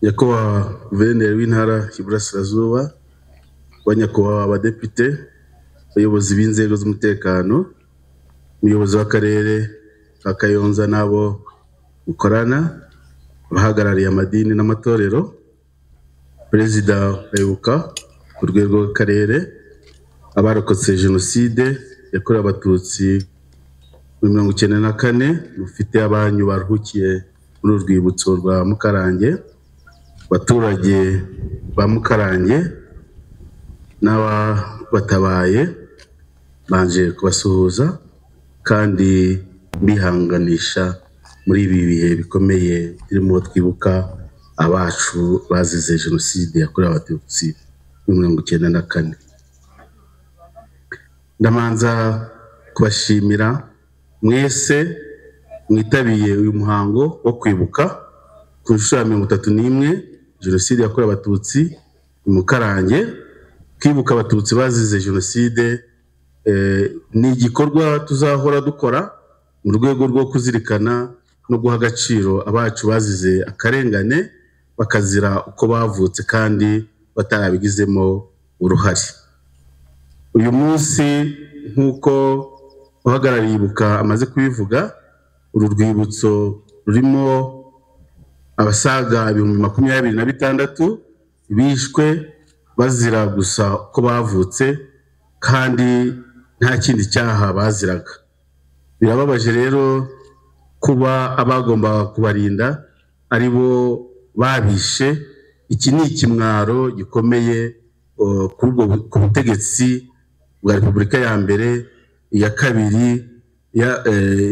Nyakubahwa Guverineri w'Intara y'Iburasirazuba, ba nyakubahwa abadepite, abayobozi b'inzego z'umutekano, umuyobozi w'akarere ka Kayonza n'abo mukorana, abahagarariye amadini n'amatorero, Perezida wa Ibuka ku rwego rw'akarere, abarokotse Jenoside yakorewe Abatutsi muri 94, mufite abanyu baruhukiye muri uru rwibutso rwa Mukarange, abaturage ba Mukarange n'ababatabaye, banje kubasuhuza kandi mbihanganisha muri ibi bihe bikomeye birimo twibuka abacu bazize Jenoside yakorewe Abatutsi muri 94. Ndamanza kubashimira mwese mwitabiye uyu muhango wo kwibuka ku nshuro ya 31 Jenoside yakorewe Abatutsi i Mukarange. Kwibuka Abatutsi bazize Jenoside ni igikorwa tuzahora dukora mu rwego rwo kuzirikana no guha agaciro abacu bazize akarengane, bakazira uko bavutse kandi batarabigizemo uruhare. Uyu munsi, nk'uko uhagarariye Ibuka amaze kubivuga, uru rwibutso rurimo abasaga 26,000 bishwe bazira gusa ko bavutse kandi nta kindi cyaha baziraga. Birababaje rero kuba abagombaga kubarinda ari bo babishe. Iki ni ikimwaro gikomeye ku butegetsi bwa Repubulika ya mbere, iya kabiri,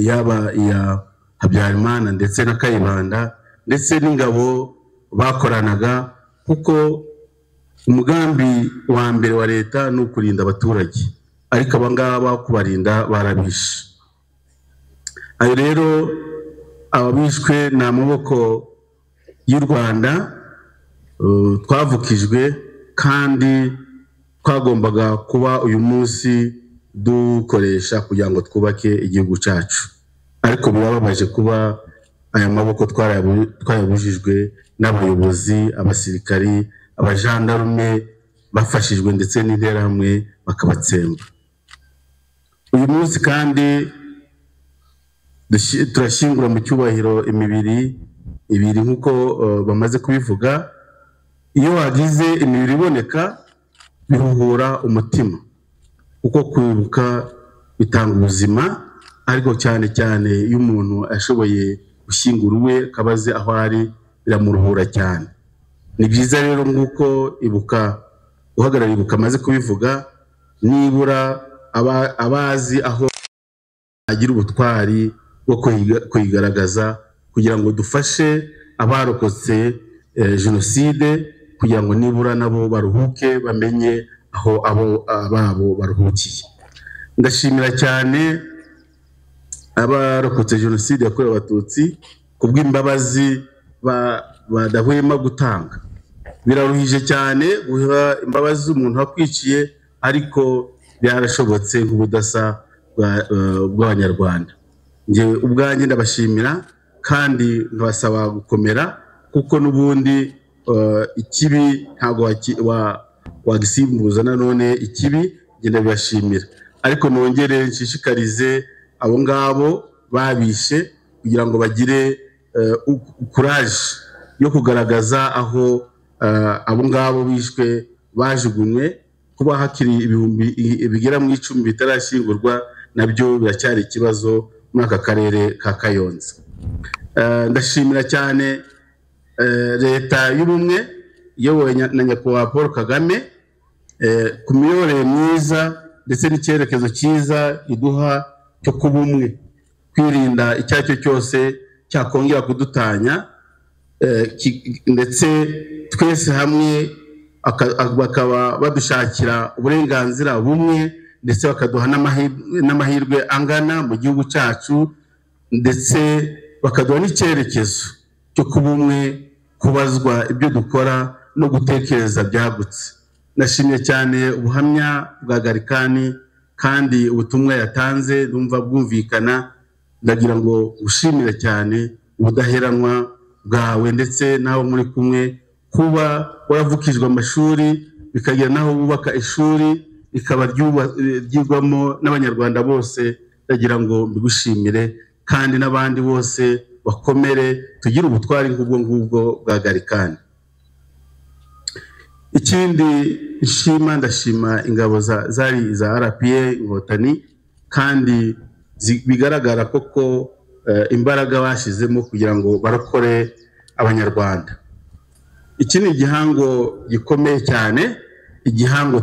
yaba iya Habyarimana ndetse na Kayibanda ndetse n'ingabo bakoranaga, kuko umugambi wa mbere wa leta ni ukurinda abaturage, ariko aba ngaba kubarinda barabishe. Ayo rero ababishwe ni amaboko y'u Rwanda twavukijwe kandi twagombaga kuba uyu munsi dukoresha kugira ngo twubake igihugu cyacu, ariko birababaje kuba aya maboko twayabujijwe n'abayobozi, abasirikari, abajandarume bafashijwe ndetse n'Interahamwe bakabatsemba. Uyu munsi kandi turashyingura mu cyubahiro imibiri ibiri nk'uko bamaze kubivuga. Iyo wagize imibiri iboneka biruhura umutima, kuko kwibuka bitanga ubuzima, ariko cyane cyane iyo umuntu ashoboye gushyingura uwe akaba azi aho ari, biramuruhura cyane. Ni byiza rero, nk'uko Ibuka, uhagarariye Ibuka amaze kubivuga, nibura abazi aho agira ubutwari bwo kuyigaragaza kugira ngo dufashe abarokotse Jenoside, kugira ngo nibura nabo baruhuke, bamenye aho abo babo baruhukiye. Ndashimira cyane abarokotse Jenoside yakorewe Abatutsi kubw'imbabazi badahwema gutanga. Biraruhije cyane guha imbabazi umuntu wakwiciye, ariko byarashobotse nk'ubudasa bw'Abanyarwanda. Njye ubwanjye ndabashimira kandi nkabasaba gukomera, kuko n'ubundi ikibi ntabwo wagisimbuza nanone ikibi. Njye ndabibashimira, ariko nongere nshishikarize abo ngabo babishe kugira ngo bagire courage yo kugaragaza aho abo ngabo bishwe bajugunywe. Kuba hakiri ibihumbi bigera mu 10 bitarashyingurwa nabyo biracyari ikibazo muri aka karere ka Kayonza. Ndashimira cyane Leta y'Ubumwe iyobowe na Nyakubahwa Paul Kagame ku miyoborere myiza ndetse n'icyerekezo cyiza iduha cyo kuba umwe, kwirinda icyo ari cyo cyose cyakongera kudutanya, ndetse twese hamwe bakaba badushakira uburenganzira bumwe, ndetse bakaduha n'amahirwe angana mu gihugu cyacu, ndetse bakaduha n'icyerekezo cyo kuba umwe, kubazwa ibyo dukora no gutekereza byagutse. Nashimye cyane ubuhamya bwa Garikani kandi ubutumwa yatanze numva bwumvikana. Ndagira ngo ushimire cyane ubudaheranwa. bwawe ndetse n'abo muri kumwe, kuba waravukijwe amashuri bikagera n'aho wubaka ishuri rikaba ryigwamo n'Abanyarwanda bose. Ndagira ngo mbigushimire kandi n'abandi bose bakomere, tugire ubutwari nk'ubwo ngubwo bwa Gallican. Ikindi nshima, ndashima ingabo zari za RPA Inkotanyi, kandi bigaragara koko imbaraga bashyizemo kugira ngo barokore Abanyarwanda. Iki ni igihango gikomeye cyane, igihango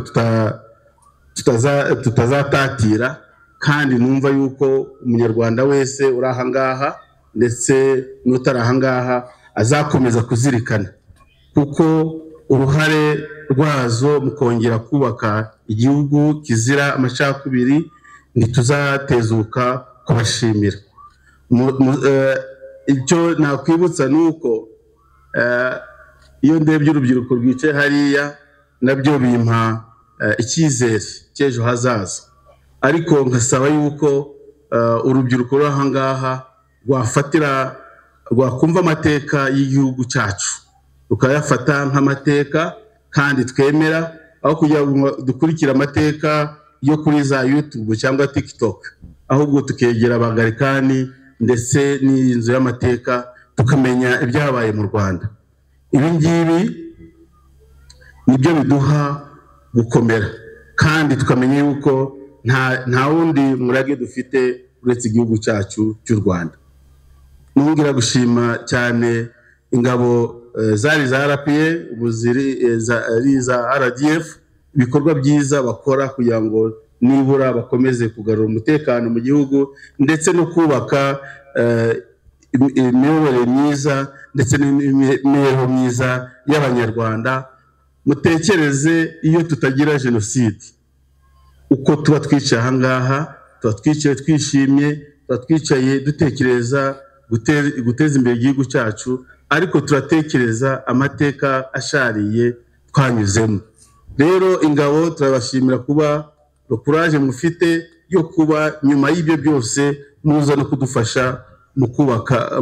tutazatatira, kandi numva yuko Umunyarwanda wese uri aha ngaha ndetse n'utari aha ngaha azakomeza kuzirikana, kuko uruhare rwazo mu kongera kubaka igihugu kizira amacakubiri ntituzatezuka kubashimira. Icyo nakwibutsa ni uko iyo ndebye urubyiruko rwicaye hariya nabyo bimpa icyizere cy'ejo hazaza, ariko nkasaba yuko urubyiruko ruri aha ngaha rwakumva amateka y'igihugu cyacu, rukayafata nk'amateka kandi twemera, aho kugira ngo dukurikire amateka yo kuri za YouTube cyangwa TikTok, ahubwo tukegera Abagarikani ndetse n'inzu y'amateka tukamenya ibyabaye mu Rwanda. Ibi ngibi nibyo biduha gukomera, kandi tukamenya yuko nta wundi murage dufite uretse igihugu cyacu cy'u Rwanda. Nongera gushima cyane ingabo zari za RPA, ubu ziri za RDF, ibikorwa byiza bakora kugira ngo nibura bakomeze kugarura umutekano mu gihugu ndetse no kubaka imiyoborere myiza ndetse n'imibereho myiza y'Abanyarwanda. Mutekereze iyo tutagira jenoside, uko tuba twicaye aha ngaha, tuba twicaye twishimye, tuba twicaye dutekereza guteza imbere igihugu cyacu, ariko turatekereza amateka ashariye twanyuzemo. Rero ingabo turabashimira kuba courage mufite yo kuba nyuma y'ibyo byose muza no kudufasha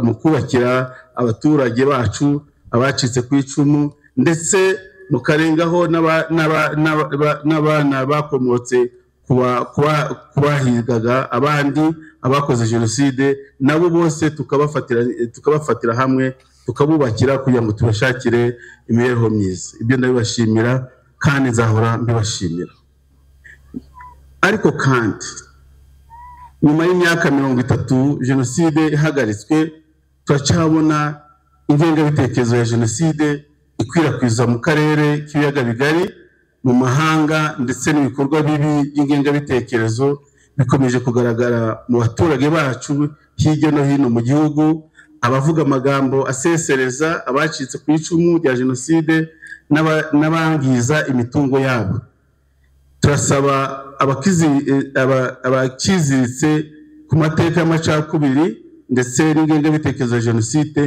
mu kubakira abaturage bacu abacitse ku icumu, ndetse mukarengaho n'abana bakomotse kubahigaga abandi abakoze jenoside, nabo bose tukabafatira hamwe tukabubakira kugira ngo tubashakire imibereho myiza. Ibyo ndabibashimira kandi nzahora mbibashimira. Ariko kandi nyuma y'imyaka 30 jenoside ihagaritswe, turacyabona ingengabitekerezo ya jenoside ikwirakwiza mu karere k'ibiyaga bigari, mu mahanga, ndetse n'ibikorwa bibi by'ingengabitekerezo bikomeje kugaragara mu baturage bacu hirya no hino mu gihugu, abavuga amagambo asesereza abacitse ku icumu rya jenoside n'abangiza imitungo yabo. Turasaba abakiziritse ku mateka y'amacakubiri ndetse n'ingengabitekerezo ya jenoside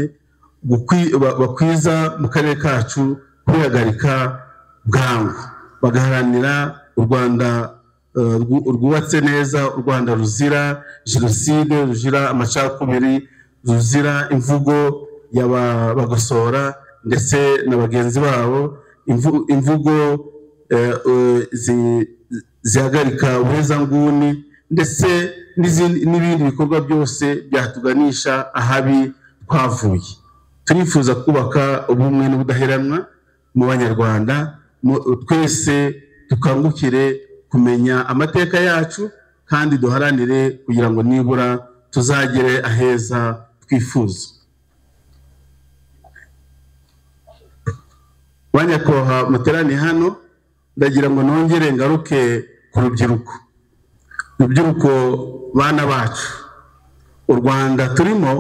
bakwiza mu karere kacu kwihagarika bwangu, bagaharanira u Rwanda rwubatse neza, u Rwanda ruzira jenoside, ruzira amacakubiri, ruzira imvugo y'abagosora ndetse na bagenzi babo, imvugo zihagarika ubuhezanguni ndetse n'ibindi bikorwa byose byatuganisha ahabi twavuye. Turifuza kubaka ubumwe n'ubudaheranwa mu Banyarwanda, twese tukangukire kumenya amateka yacu kandi duharanire kugira ngo nibura tuzagere aheza twifuza. Banyakoha muterani hano, ndagira ngo nongere ngaruke ku rubyiruko. Rubyiruko bana bacu, u Rwanda turimo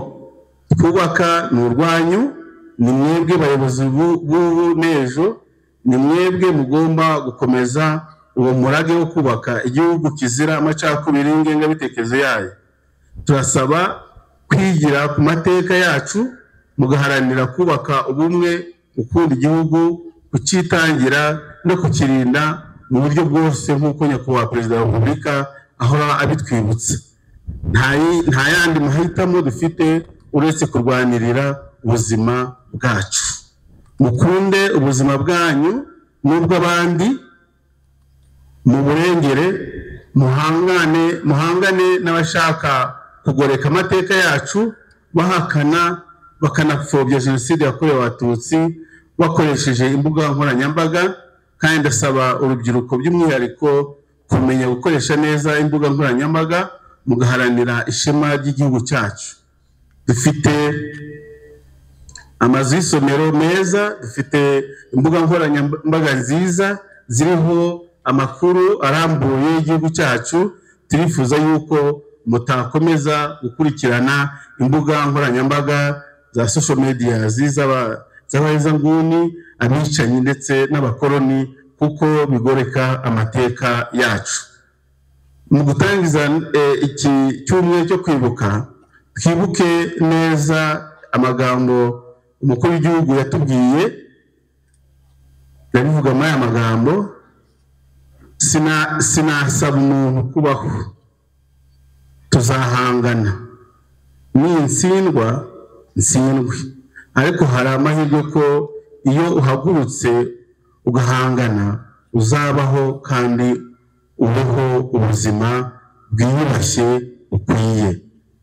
twubaka ni urwanyu, ni mwebwe bayobozi b'ubu n'ejo, ni mwebwe mugomba gukomeza uwo murage wo kubaka igihugu kizira amacakubiri n'ingengabitekerezo yayo. Turasaba kwigira ku mateka yacu, mugaharanira kubaka ubumwe, gukunda igihugu, kucyitangira no kukirinda mu buryo bwose nk'uko Nyakubahwa Perezida wa Repubulika ahora abitwibutsa. Nta yandi mahitamo dufite uretse kurwanirira ubuzima bwacu. Mukunde ubuzima bwanyu n'ubw'abandi, muburengere, muhangane n'abashaka kugoreka amateka yacu, bahakana bakanapfobya jenoside yakorewe Abatutsi bakoresheje imbuga nkoranyambaga. Kandi ndasaba urubyiruko by'umwihariko kumenya gukoresha neza imbuga nkoranyambaga mugaharanira ishema ry'igihugu cyacu. Dufite amazu y'isomero meza, dufite imbuga nkoranyambaga nziza ziriho amakuru arambuye y'igihugu cyacu. Turifuza yuko mutakomeza gukurikirana imbuga nkoranyambaga za social media z'abahezanguni, abicanyi ndetse n'abakoloni, kuko bigoreka amateka yacu. Mu gutangiza iki cyumweru cyo kwibuka, twibuke neza amagambo umukuru w'igihugu yatubwiye. Ndabivuga muri aya magambo: sinasaba umuntu kubaho, tuzahangana, nintsindwa ntsindwe, ariko hari amahirwe ko iyo uhagurutse ugahangana uzabaho kandi ubeho ubuzima bwiyubashye bukwiye.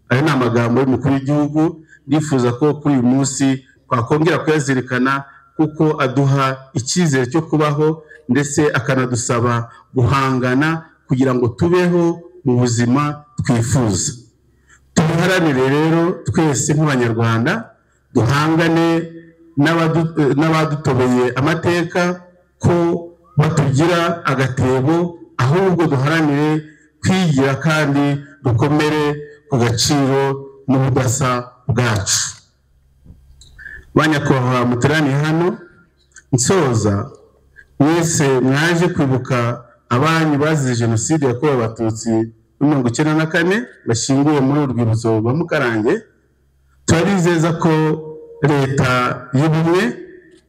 Aya ni amagambo y'umukuru w'igihugu, ndifuza ko kuri uyu munsi twakongera kuyazirikana, kuko aduha icyizere cyo kubaho ndetse akanadusaba guhangana kugira ngo tubeho mu buzima twifuza. Tubiharanire rero twese nk'Abanyarwanda, duhangane n'abadutobeye amateka ko batugira agatebo, ahubwo duharanire kwigira kandi dukomere ku gaciro n'ubudasa bwacu. Banyakubahwa muteraniye hano, nsoza, mwese mwaje kwibuka abanyu bazize jenoside yakorewe Abatutsi muri 94 bashyinguye muri uru rwibutso rwa Mukarange. Turabizeza ko leta y'ubumwe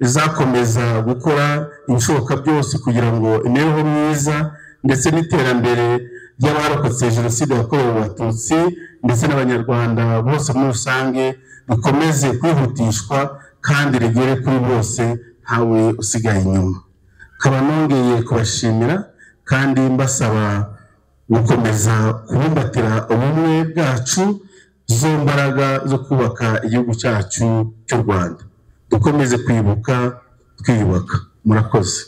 izakomeza gukora ibishoboka byose kugira ngo imibereho myiza ndetse n'iterambere ry'abarokotse jenoside yakorewe Abatutsi ndetse n'Abanyarwanda bose muri rusange rikomeze kwihutishwa kandi rigere kuri bose, ntawe usigaye inyuma. Nkaba nongeye kubashimira kandi mbasaba gukomeza kubumbatira ubumwe bwacu, zo mbaraga zo kubaka igihugu cyacu cy'u Rwanda. Dukomeze kwibuka twiyubaka. Murakoze.